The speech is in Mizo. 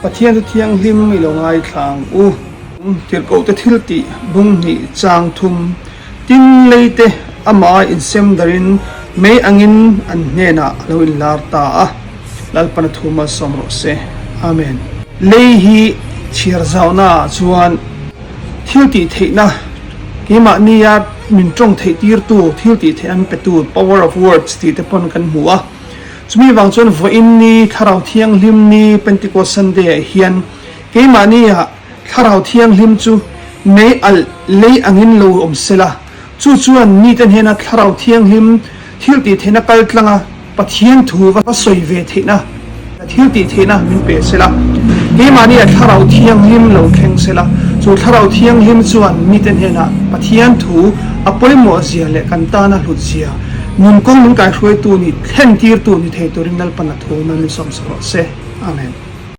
Pathian chu thianghlim i lo ngaithla ang u. Tirhkohte thiltih bung hnih chang thum tin lei te amah a insem darin mei angin an hnenah a lo inlar ta a, Lalpan a thu malsawm rawh se. Amen. Lei hi chhiar zauhna ah chuan thiltih theihna keimahnia min tawng theih tirtu thiltih theihna min petu power of words tih te pawn kan hmu a. Chumi vang chuan vawiin ni Thlarau Thianghlim ni Pentecost Sunday ah hian keimahnia Thlarau Thianghlim chu mei alh lei angin lo awm sela, chu chuan mite hnena Thlarau Thianghlim thiltih theihna kal tlanga Pathian thu va sawi ve theihna thiltih theihna min pe sela, keimahnia Thlarau Thianghlim lo thleng sela, chu Thlarau Thianghlim chuan mite hnenah Pathian thu a pawimawh zia leh kan tana hlut zia nun kawng min kaihruaitu ni thlentirtu ni thei turin Lalpan a thu mal min sawmsak rawh se. Amen.